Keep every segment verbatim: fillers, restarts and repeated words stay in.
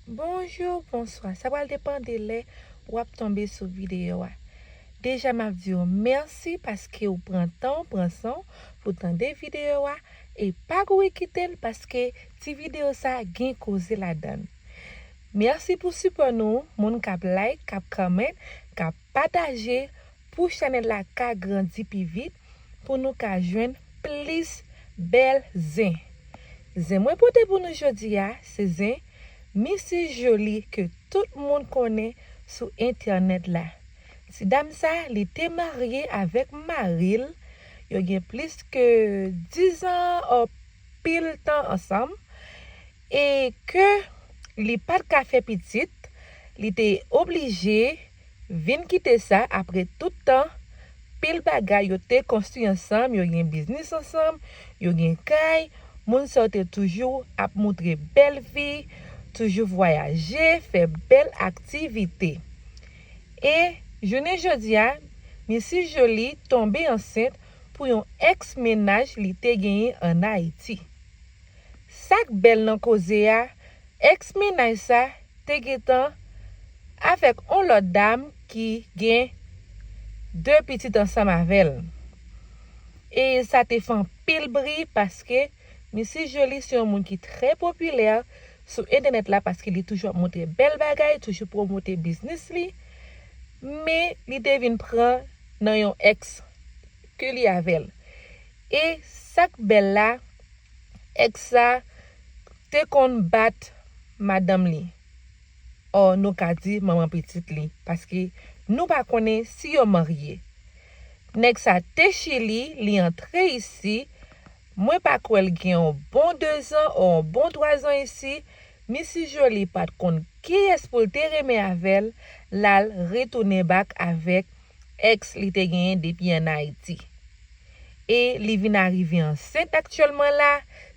Bonjou, bonswa. Sa pral depann de lè w ap tonbe sou videyo a. Deja, m ap di w mèsi paske w pran tan w, pran san w pou tande videyo a. E pa kouri kite l paske ti videyo sa gen koze ladan l. Mèsi pou sipò nou, moun k ap like, k ap comment, k ap pataje, pou chanèl la ka grandi pi vit, pou nou ka jwenn plis bèl zen. Zen mwen pote pou nou jodi a, se zen Misi Joli ke tout moun konnen sou entènèt la. Ti dam sa, li te marye avèk mari l. Yo gen plis ke dizan, anpil tan ansanm. E ke li pa t ka fè pitit, li te oblije vin kite sa apre tout tan, pil bagay yo te konstwi ansanm, yo gen biznis ansanm, yo gen kay, moun sa yo te toujou ap moutre bèl vi, toujou vwayaje, fè bèl aktivite. E jounen jodi a, Misi Joli tonbe ansent pou yon èks mennaj li te genyen ann Ayiti. Sa k bèl nan koze a, èks mennaj sa te gentan avèk yon lòt dam ki gen de pitit ansanm avè l. E sa te fè anpil bri paske Misi Joli se yon moun ki trè popilè sou entènèt la paske li toujou ap montre bèl bagay, toujou pwomote biznis li. Men li te vin pran nan yon èks ke li avè l. E sa k bèl la, èks sa te konn bat madanm li. Ò, nou ka di manman pitit li, paske nou pa konnen si yo marye. Nèg sa te Chili, li antre isi, mwen pa kwè l gen yon bon dezan o yon bon twazan isi, Misi Joli pa t konn kiyès pou l te renmen avè l, l al retounen back avèk èks li te genyen depi ann Ayiti. E li vin arive ansent aktyèlman la,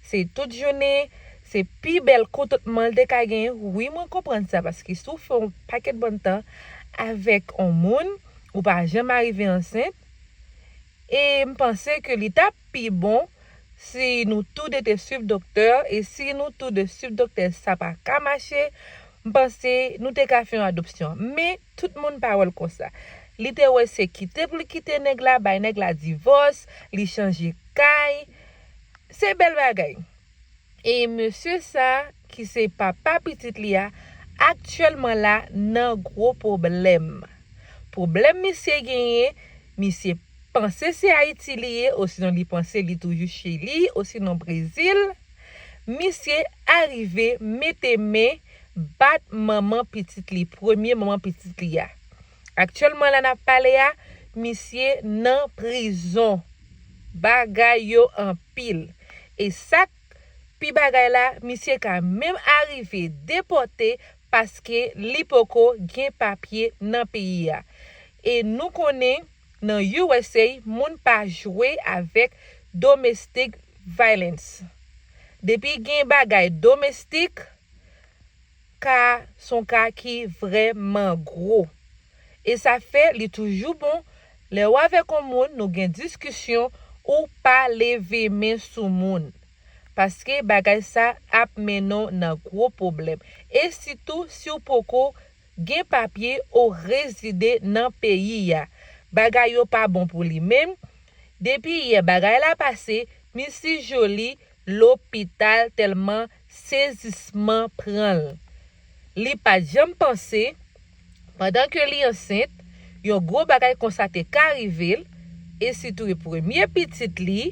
se tout jounen, se pi bèl kontantman l te ka genyen. Wi, mwen konprann sa, paske si w fè yon pakèt bann tan avèk yon moun, ou pa janm arive ansent, e m panse ke li t ap pi bon si nou toude te swiv doktè, e si nou toude swiv doktè, sa pa ka mache, m panse nou te ka fè yon adopsyon. Men, tout moun pa wè l konsa. Li te wè se kite pou l kite nèg la, bay nèg la divòs, li chanje kay. Se bèl bagay. E mesye sa, ki se papa pitit li a, aktyèlman la nan gwo pwoblèm. Pwoblèm misye genyen, misye panse se Ayiti li ye, osinon li panse li toujou Chili, osinon Brezil. Misye arive mete men bat manman pitit li, premye manman pitit li a. Aktyèlman la n ap pale a, misye nan prizon. Bagay yo anpil. E sa k pi bagay la, misye ka menm arive depòte paske li poko gen papye nan peyi a. E nou konnen, nan U S A, moun pa jwe avèk domestic violence. Depi gen bagay domestik, ka, s on ka ki vrèman gwo. E sa fè li toujou bon, lè w avèk yon moun, nou gen diskisyon, ou pa leve men sou moun. Paske bagay sa ap mennen w nan gwo pwoblèm. E sitou si w poko gen papye ou rezide nan peyi a. Bagay yo pa bon pou li menm. Depi yè bagay la pase, Misi Joli lopital tèlman sezisman pran l. Li pa t janm panse, pandan ke li ansent, yon gwo bagay konsa te ka rive l, e sitou e premye pitit li,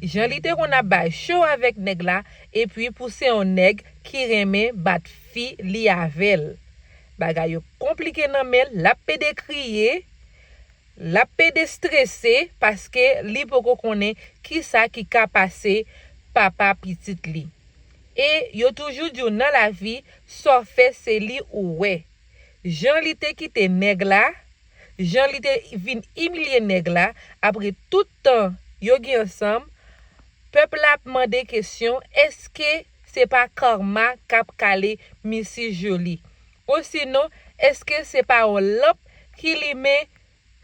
jan li te konn ap bay cho avèk nèg la, epi pou se yon nèg ki renmen bat fi li avè l. Bagay yo konplike nan men l, l ap pede kriye, l ap pede strese paske li poko konnen kisa ki ka pase papa pitit li. E yo toujou di w nan lavi, sa w fè se li ou wè. Jan li te kite nèg la, jan li te vin imilye nèg la, apre tout tan yo gen ansanm, pèp la ap mande kesyon, èske se pa karma k ap kale Misi Joli? Osinon, èske se pa yon lanp ki limen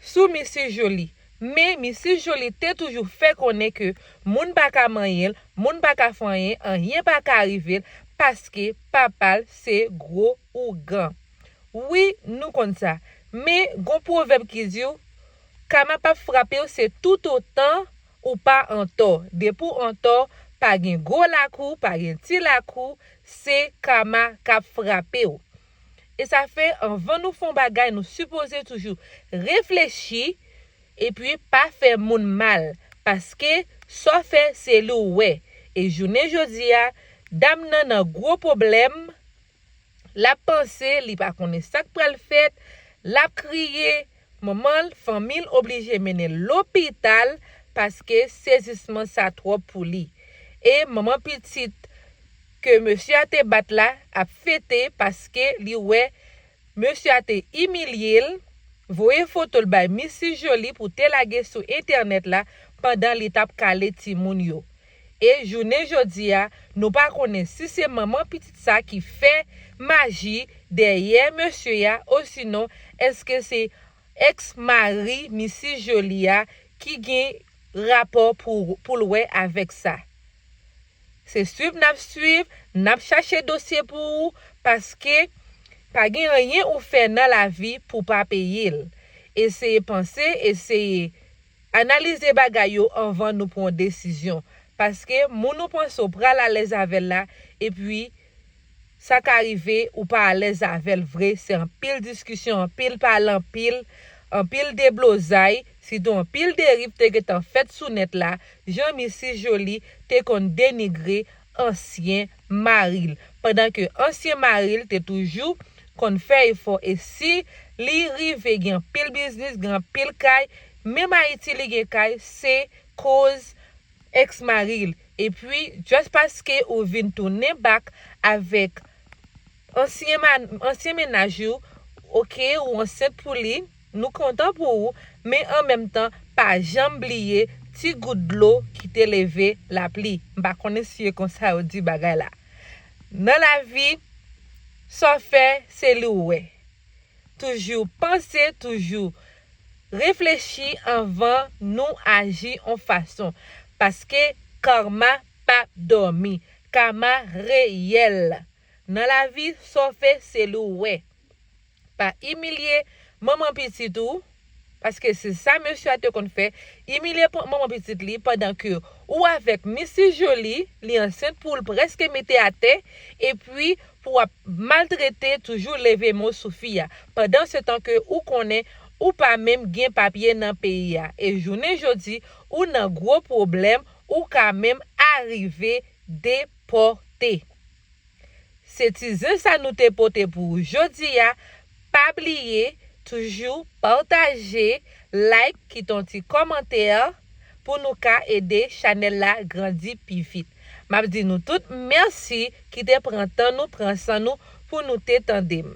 sou Misi Joli? Men Misi Joli te toujou fè konnen ke moun pa ka manyen l, moun pa ka fè anyen, anyen pa ka rive l, paske papa l se gwo ougan. Wi, nou konn sa. Men, gon pwovèb ki di w, kama p ap frape w, se toutotan ou pa antò. Depi w antò, pa gen gwo lakou, pa gen ti lakou, se kama k ap frape w. E sa fè, anvan nou fè yon bagay, nou sipoze toujou reflechi, epi pa fè moun mal, paske sa w fè, se li w wè. E jounen jodi a, dam nan nan gwo pwoblèm, l ap panse, li pa konnen sa k pral fèt, l ap kriye, manman l, fanmi l oblije mennen l lopital, paske sezisman sa twòp pou li. E manman pitit ke mesye a te bat la ap fete, paske li wè mesye a te imilye l, voye foto l bay Misi Jolie pou te lage sou entènèt la pandan li t ap kale timoun yo. E jounen jodi a, nou pa konnen si se manman pitit sa ki fè maji dèyè mesye a, osinon èske se èks mari Misi Jolie a ki gen rapò pou, pou l wè avèk sa. Se swiv n ap swiv, n ap chache dosye pou ou, paske pa gen anyen ou fè nan lavi pou pa peye l. Eseye panse, eseye analize bagay yo anvan nou pran yon desizyon. Paske moun ou panse w pral alèz avè l la, epi sa ka rive ou pa alèz avè l vre, se anpil diskisyon, anpil pale, anpil, anpil deblozay, sitou anpil deriv te gentan fèt sou nèt la, jan Misi Jolie te konn denigre ansyen mari l, pandan ke ansyen mari l te toujou konn fè efò, e si li rive gen anpil biznis, gen anpil kay, menm Ayiti li gen kay, se koz èks mari l. Epi, just paske ou vin tounen back avèk ansyen, ansyen mennaj ou, oke, ou ansent pou li, nou kontan pou ou, men an menm tan, pa janm bliye ti gout dlo ki te leve lapli. M pa konnen si e konsa yo di bagay la. Nan lavi, sa w fè, se li w wè. Toujou panse, toujou reflechi anvan nou aji yon fason. Paske karma p ap dòmi. Karma reyèl. Nan lavi, sa w fè, se li w wè. Pa imilye manman pitit ou, paske se sa mesye a te konn fè, imilye manman pitit li pandan ke ou avèk Misi Jolie, li ansent pou l prèske mete atè, epi pou w ap maltrete, toujou leve mo sou fi a. Pandan se tan ke ou konnen ou pa menm gen papye nan peyi a. E jounen jodi, ou nan gwo pwoblèm, ou ka menm arive depòte. Se ti zen sa nou te pote pou ou jodi a. Pa bliye, toujou pataje, like, kite yon ti kòmantè pou nou ka ede chanèl la grandi pi vit. M ap di nou tout mèsi ki te pran tan nou, pran san nou pou nou te tande m.